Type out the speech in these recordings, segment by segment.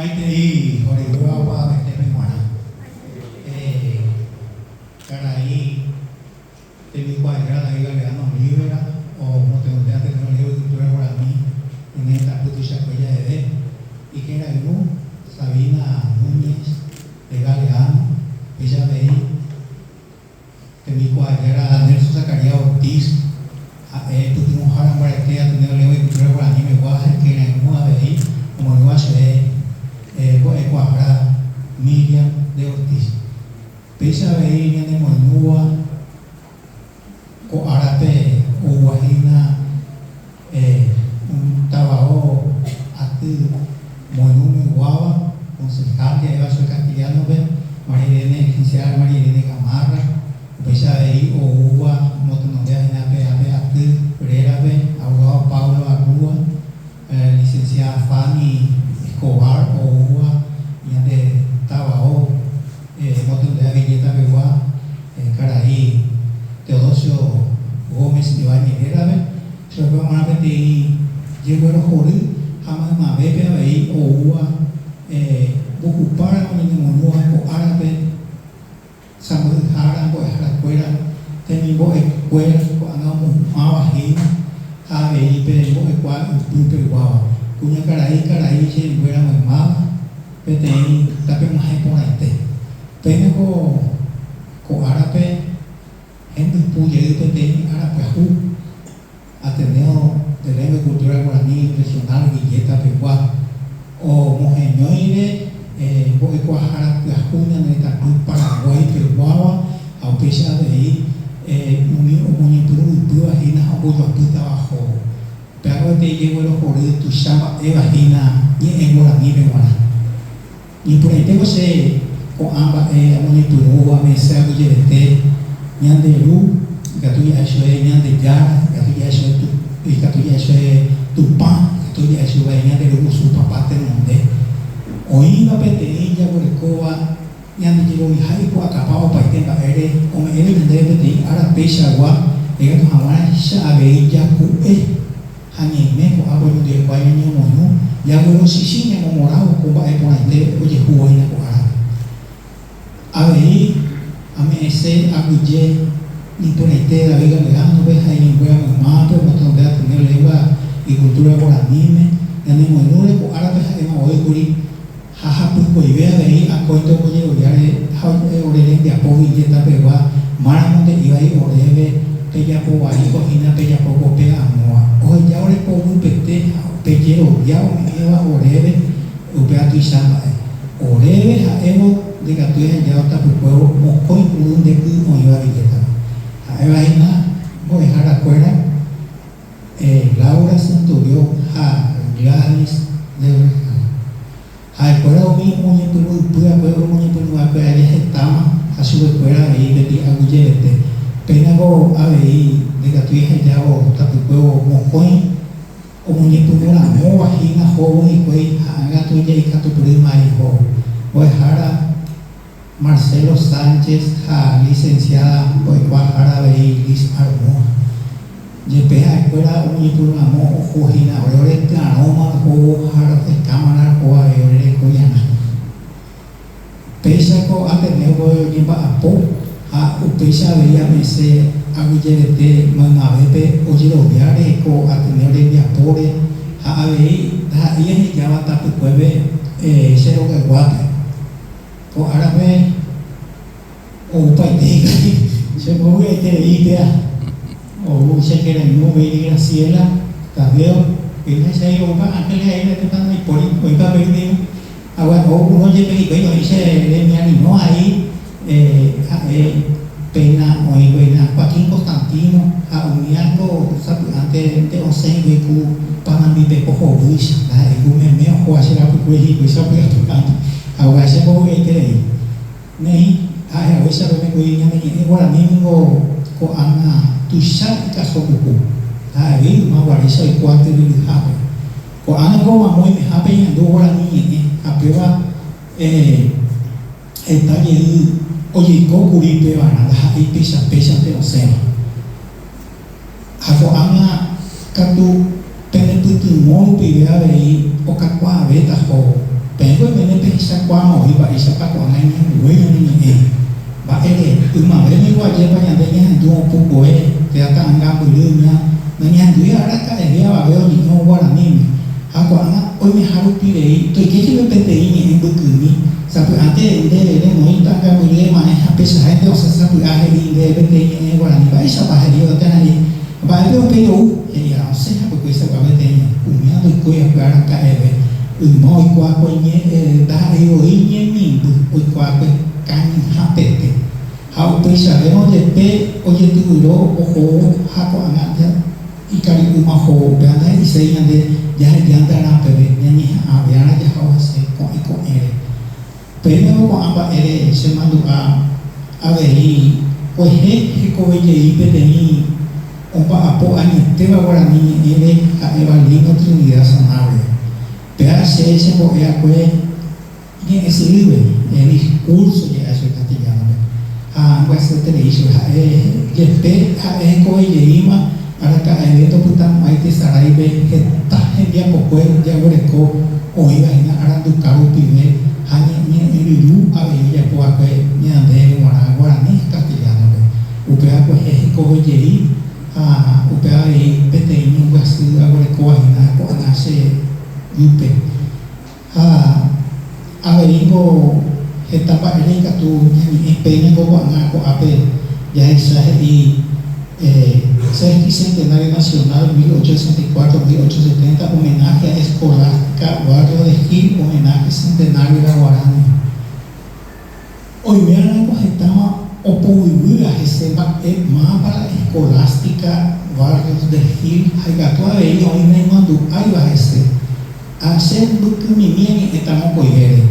Maitei horyvéva opavavetépe g̃uarã. Karai tembikuaajára David Galeano Olivera omotenonde Ateneo Lengua y Cultura Guarani ñane retãpy tuichakue javeve, ikerayvu Sabina Núñez de Galeano, péicha avei Tembikuaajára Nelson Zacarías Ortiz ha'e pytyvõhára mbarete Ateneo Lengua y Cultura Guarani megua ha ikyre'ỹ avei omoirũva chéve mbo'ekuaahára Miriam de Ortiz. Péicha avei ñanemoirũva ko árape oúva hína tavao aty moirũmeguáva, concejal ja'éva chupe castellano-pe, María Irene, licenciada María Irene Gamarra, upéicha avei oúva omotenondéva hína pe ape aty rérape, abogado Pablo Arrúa, licenciada Fanny Escobar oúva ñande tavao omotenondéva Villeta pegua, karai Teodosio Gómez Ibáñez rérape, chupe g̃uarã peteĩ jeguerohory ha maymavépe avei oúva mbohupáramo ñanemoirũva ko árape sãmbyhyhára, mbo'eharakuéra, temimbo'ekuéra ko'ág̃a omohu'ãva hína ha avei pe mbo'ekuaa ypy peguáva, kuñakarai karai che irũnguéra maymáva peteĩ tapeg̃uahẽ porãite. Péina ko ko árape hendypu jey peteĩ ára pyahu Ateneo de Lengua y Cultura Guarani Regional Villeta pegua, omoheñóire mbo'ekuaahára pyahu ñane retãpy Paraguái peguáva ha upéicha avei umi omoñepyrũ ypýva hína ha ombojoapýtava ohóvo. Upéva peteĩ jeguerohory tuicha mba'éva hína ñe'ẽ guaranípe g̃uarã. Ñepyrãitévo che ko'ã mba'e amoñepyrũva mesa aguyjevete, ñande Ru, ikatu ja'e chupe Ñandejára, ikatu ja'e chupe ikatu ja'e chupe Tupã, ikatu ja'e chupe ñande Ru Gusu Papa tenonde, oĩva peteĩ jaguerekóva ñande jeroviaha ipu'akapa opaite mba'ére, ome'ẽve ñandéve peteĩ ára peichagua ikatu hag̃uáicha avei jaku'e. Ha ñaime ko'ápe oñondivepa ñañemoirũ, jaguerochichĩ ñamomorávo ko mba'e porãite ojehúva hína ko árape. Avei ame'ẽse aguyje iporãite David Galeano-pe ha iñirũnguéra maymávape omotenonde Ateneo Lengua y Cultura Guaraníme, ñanemoirũre ko árape ha'éma voi kuri Ha hapykueve avei akóinte ombojeroviáre ha ore rembiapo villeta pegua, máramo nde'ívai oréve pejapo vaíko hína pejapo ko pe amóa. Oheja ore poguýpete ha upe jerovia ome'ẽva oréve upéva tuicha mba'e. Oréve ha'évo ndikatúi aheja otapykuévo mokõi uru nde y oĩva villétape. Ha'éva hína mbo'ehára kuéra. Laura Centurión ha Gladys del Real. Ha'ekuéra umi omoñepyrũ ypy va'ekue omoñepyrũ va'ekue aja hetáma ha chupekuéra avei peteĩ aguyjevete. Péinako avei ndaikatúi ahejávo tapykuévo mokõi omoñepyrũ ramóva hína hóvo hikuái ha ág̃a tuijaikatupyrýma ihóvo. Mbo'ehára. Marcelo Sánchez ha licenciada mbo'ekuaahára avei Liz Armoa. Jepe ha'ekuéra omoñepyrũramo oho hína ore ore tyarõma rohóvo ha rohekámara roho avei ore reko ñana. Péicha ko Ateneo-pe oñemba'apo ha upéicha avei amese aguyjevete maymavépe ojeroviáre ko Ateneo rembiapóre ha avei ndaha'éi ahejáva tapykuépe che rogayguápe. Ko árape oupaite hikuái che mbovy'aiterei péa ou che keraynu Baby Graciela, Tadeo, péina che aĩ oupa Ángel ha Eila tetã ndaipóri oĩpa pe yvy agua ou uno jepe hikuái oĩ che remiarirõ aĩ ha'e péina oĩ guéina Joaquín Constantino ha umía ko sapy'ánte nde osẽ hikuái ku panambipe pohovýicha ndaha'éi ku meme ohóva che rapykuéi hikuái sapy'apy'ánte. Ha upéva che mbovy'aiterei. Néi, ha'e haguéicha pene kuri ñane ñe'ẽ guarani ningo ko'ág̃a tuicha ikaso puku, ha'evéi yma guaréicha oiko atyryryhápe. Ko'ág̃a ko mamo oimehápe ñandu guarani ñe'ẽ ha péva heta jey ojeiko kuri pevarã ndaha'éi péicha péichante osẽva. Ha ko'ág̃a katu penepytyvõ rupive avei okakuaavéta hóvo. Peẽ ko. pehechakuaamoi mba'éichapa ko'ág̃a iñambue ñane ñe'ẽ. Mba'ére, ymave ningo ajépa ñande ñahendu opukue térã ta'angambyry ña nañahendúi araka'eve avave oñe'ẽvo guaraníme. Ha ko'ág̃a oimeha rupi rei toike jepe peteĩ ñe'ẽ mbykymi, sapy'ánte nde remoĩ ta'angambyry ema'ẽ ha pechaháinte osẽ sapy'a he'i ndéve peteĩ ñe'ẽ guarani mba'éichapa he'i térã he'i Mba'épe upéi ou? He'i ha osẽ hapykuéi sapy'a peteĩ ñe'ẽ. Umíva ndoikói va'ekue araka'eve. Yma oikuaakue ñe'ẽ ndaha'éi voi ñemimby, oikuaakue kañyhapete. Ha upeichavérõ jepe ojetyvyro ohóvo ha ko'ág̃a ikari'ýma ohóvo, upéva ndahe'iséi ñande jahejánte arã peve, ñañeha'ãve'arã jaha hese ko'ẽ ko'ẽre. Péicha ko'ã mba'ére chemandu'a avei kuehe hekovejey peteĩ omba'apo añetéva guarani ñe'ẽre ha'éva Lino Trinidad Sanabria. Péa che chembo'e'akue ñe'ẽsyrýpe, discurso je'e chupe castellano-pe, ha ambyasyeterei chupe ha'e jepe ha'e hekovejeýma araka'eve ndopytamo'ãi tesaráipe heta hembiapokue jaguereko oĩva hína aranduka rupive ha ñe'ẽryru avei ojapo va'ekue ñandéve g̃uarã guarani ha castellano-pe. Upéva kuehe hekove jey ha upéva avei peteĩ ñembyasy aguerekóva hína ko'ág̃a che jupe. Ha aveíngo heta mba'ére ikatu ñañe'ẽ péinako ko'ág̃a ko'ápe jahecha he'i Sesquicentenario Nacional 1864-1870 homenaje a Escolástica Barrio de Gil homenaje Centenario de la Guarania. Oiméramo hetáma opoyvýva hese mba'e mávapa la Escolástica Barrios de Gil ha ikatu avei oĩ naimandu'áiva hese. Ha che mbykymimi añe'ẽta mokõivére.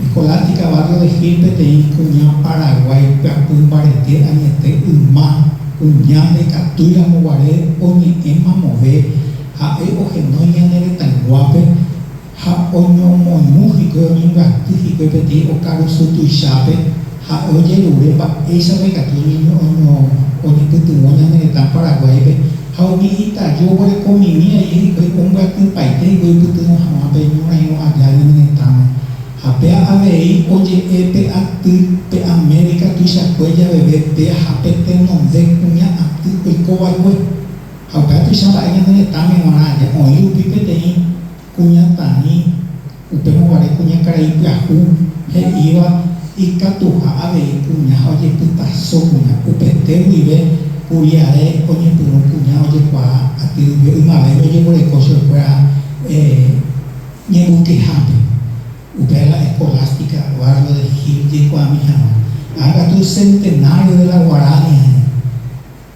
Escolástica Barrios de Gil peteĩ kuña Paraguái pyapy mbarete añete yma kuña ndaikatúi ramo guare oñe'ẽ mamove ha'e ohenói ñane retãyguápe Ha oñomoirũ hikuái oñembyaty hikuái peteĩ okarusu tuichápe, ha'e ojerure mba'éichapa ikatu oñepytyvõ ñane retã Paraguáipe, ha umi itaju oguerekomimi aje hikuái ombyatypaite hikuái oipytyvõ hag̃ua pe ñorairõ aja ñane retãme. Ha péa avei oje'e pe aty pe América tuichakue javeve péa ha pe tenonde kuña aty oikova'ekue. Ha upéva tuicha mba'e ñane retãme g̃uarã aja oĩ rupi peteĩ kuñataĩ upérõ guare kuñakarai pyahu he'íva ikatuha avei kuña ha ojepytaso kuña. Upete guive kuri ae oñepyrũ kuña ojekuaa aty rupi ymavémi ojeguereko chupekuéra ñemboykehápe. Upéva la Escolástica Barrio de Gil jaikuaami hag̃ua. Ha katu Centenario de la Guarania he'i.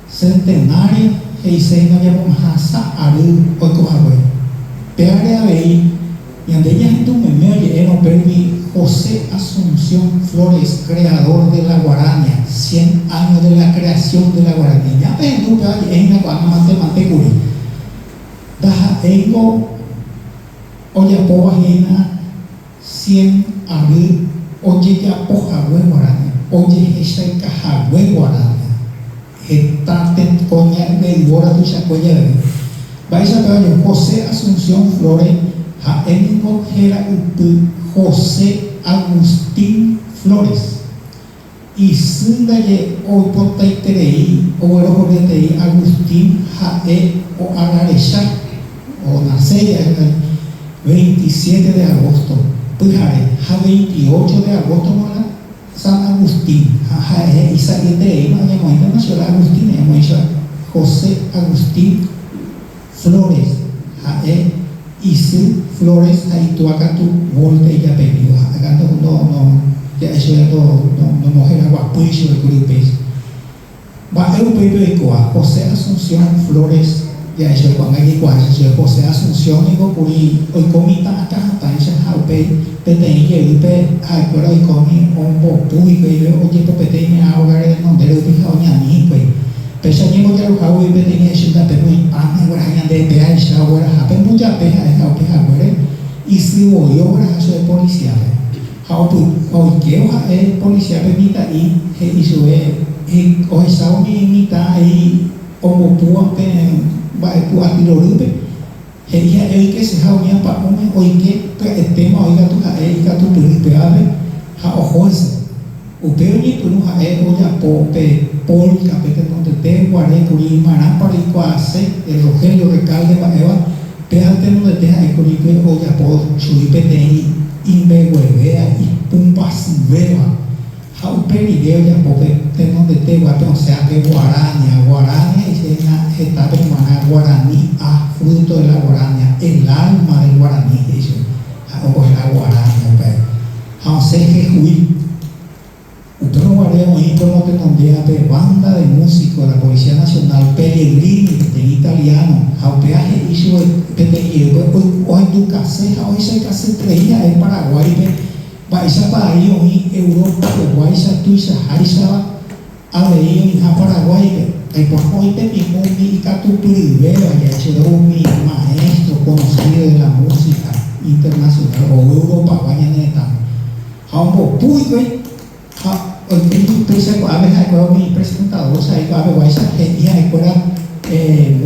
Centenario he'ise imajapomaha sa ary oiko hague. Péare avei, ñande ñahendu meme oje'érõ upérupi José Asunción Flores, creador de la Guarania, cien años de la creación de la Guarania. Ñapehendu upéva oje'e hína ko'ág̃a mante mante kuri. Ndaha'éingo ojapóva hína Cien ary ojejapo hague guarani, ojehechaika hague guarani, heta teko ñande yvóra tuichakue javeve. Mba'éichapa oje José Asunción Flores ha'e ningo héra ypy José Agustín Flores. Isy ndaje oipotaiterei oguerohoryeterei Agustín ha'e o'ararecha, onase ja'e 27 de agosto pyhare ha 28 de agosto g̃uarã San Agustín ha ha'e he'i sa'ietereíma oñemoĩntema chupe Agustín oñemoĩ chupe José Agustín Flores ha'e isy Flores ha itúa katu Volta ijapellido ha'e katu no no ja'e chupe no no nomoheraguapýi chupe kuri upéicha. Mba'e upéipe oikóva? José Asunción Flores ja'e chupe ko'ág̃a jaikuaáicha chupe José Asunción niko kuri oiko mitã akãhatãicha ha upéi peteĩ jeýpe ha'ekuéra oikómi ombopu hikuái ojepopete iñe'ã óga renonde rupi ha oñani hikuái. Péicha oñembojaruhágui peteĩ Jesús ndape oĩpáma ogueraha ñande péaicha ogueraha pe mbujape ha'e ha upe haguére isy voi ogueraha chupe policiápe. Ha oikévo ha'e policiápe mitã'i he'i chupe ohechávo umi mitã ai ombopúva pe mba'epu aty rorýpe, he'i ha'e oikeseha umi apa'ũme oike pya'etéma oĩ katu ha'e ikatupyry péva. oho hese. Upéi oñepyrũ ha'e ojapo pe polka pe tenondete guare kuri marãpa reikuaase el Rogelio Recalde mba'éva, péva tenondete ha'e kuri pe ojapo chugui peteĩ imbeguevéva ipumbasyvéva ha upe rire ojapo pe tenondete guápe osẽva pe guarania. Guarania he'ise hína hetápe g̃uarã guarani a fruto de la guarania, el alma del guarani he'i chupe, ha'e ombohéra guarania upéva. Ha osẽ Jehuí. Upérõ guare oĩ pe omotenondéva pe Banda de Músicos de la Policía Nacional, Pellegrini, peteĩ italiano, ha upéva he'i chupe peteĩ jeýpe ohendukase ha ohechaikaseterei ha'e Paraguáipe mba'éichapa ai oĩ Europa-peguáicha tuichaháichava avei oĩha Paraguáipe. Aipóramo oĩ pepirũ umi ikatupyryvéva jahechéva umi maestro conocido de la música internacional ou Europagua ñane retãme. Ha ombopu hikuái ha oike upéicha ko'ápe ha'ekuéra umi presentador sa'i ko'apeguáicha he'i ha'ekuéra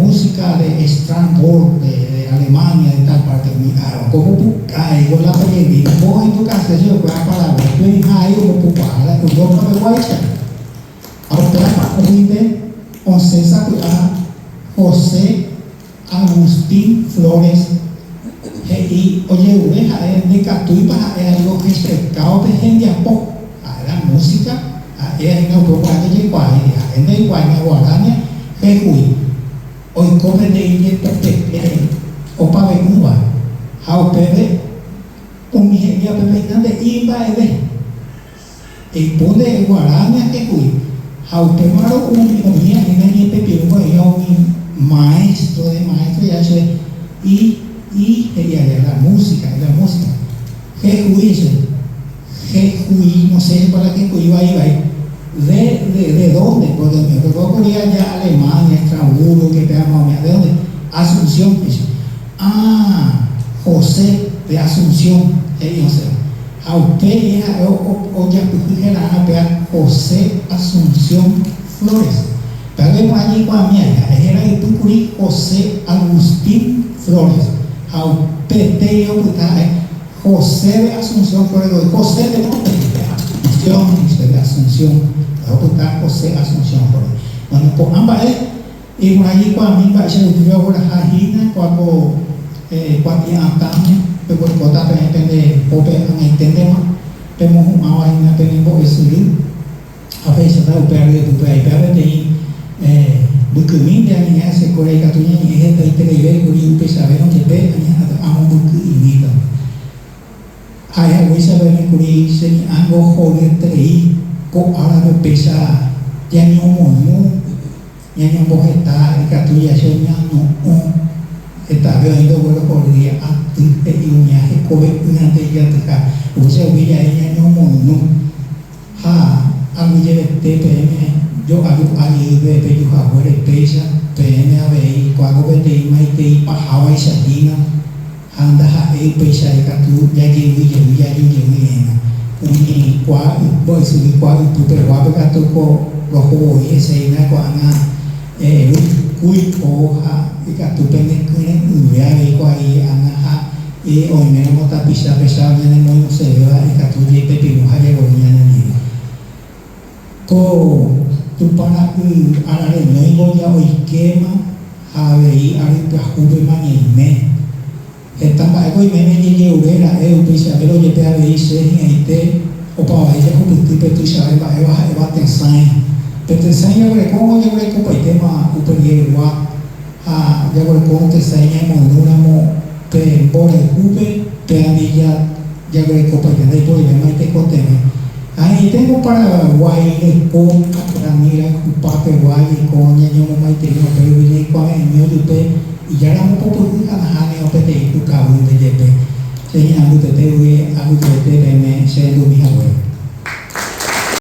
música de Strasbourg, de Alemania, de tal parte umi ára ko ombopuka la Pellegrini ohendukase chupekuéra Paraguáipe oĩha ai ombopukuaa la Europa-peguáicha. Ha upéva pa'ũguinte osẽ sapy'a José Agustín Flores he'i ojerure ha'e ndikatúipa ha'e ai ohechekávo pe hembiapo, ha'e la música, ha'e hína upe oguara ndojekuaái, ha'e ndoikuaái na guarania hegui oiko peteĩ jepopete opave'ỹva ha upépe umi he'íva pépe hína nde'íri mba'eve. Eipo nde guarania hegui ha upémarõ umi oĩva hína ñepepirũ oĩva umi maestro de maestro ya che i i he'i aja la música la música hegui che hegui no sé cuál la hegui vai vai de de de dónde porque umi orekóva kuri aja Alemania Estrasburgo que pe ama umi de dónde Asunción he'i che ah José de Asunción he'i osẽva. Ha upéi ha'e ojapyhy herarã upéva José Asunción Flores. Péva oimo'ã jaikuaami aja, ha'e héra ypy kuri José Agustín Flores. Ha upete opyta ha'e José de Asunción Flores voi. José de dónde? De Asunción, he'i de Asunción. Péva opyta José Asunción Flores. Bueno, ko'ã mba'e Iporã jaikuaami mba'éicha rupive ogueraha hína kua ko kuatia'atãme peguerekóta peẽ pende pópe ag̃aiténtema pemohu'ãva hína pene mbo'esyry ha pehecháta upe aryepýpe aipea peteĩ mbykymínte añe'ẽ hesekuéra ikatu ñañe'ẽ hetaitereive kuri upeichavérõ jepe añeha'ãta amombyky'imíta. Ha'e haguéicha peẽme kuri che ñe'ãngo horyeterei ko árape péicha ñañomoirũ, ñañomboheta ikatu jache ñano'õ hetave oĩ ndoguerohorýi aty he'i umíva hekove'ỹante ijatyha, upéicha umi ja'e ñañomoirũ ha aguyjevete peẽme jo'ajo'a jeýpe peju haguére péicha peẽme avei ko'ág̃a peteĩ maitei pahávaicha hína. Ha ndaha'éi upéicha ikatu jajevy jey jaju jey hína. Umi kua mbo'esyry kua ypy peguápe katu ko roho voi hese hína ko'ág̃a roikúi ko ha ikatu pene kyre'ỹve avei ko ai ág̃a ha oiméramo tapicha péicha ñanemoirũsevéva ikatu jaipepirũ ha jagueru ñanendive. Ko Tupã Ra'y ára reñóingo ja oikéma ha avei ary pyahúpema ñaime. Heta mba'éko oiméne jejeure ra'e upeichavéro jepe avei che hi'ãite opavave jahupyty pe tuichave mba'éva ha'éva tesãi. Pe tesãi jaguerekóngo jaguerekopaitéma upe rieregua ha jaguerekórõ tesãi ñaimoirũramo pe mborayhúpe pe andilla Jaguerekopaite ndaiporivéma itekotevẽ. Ha he'iténgo Paraguái reko ha Guarani rayhupa pegua jaiko ñañomomaitei upégui jaikuave'ẽmi ojupe ijáramo popyhy ha nahánirõ peteĩ pukavýnte jepe. Che ñe'ã mbytete guie aguyjevete peẽme che rendumi haguére.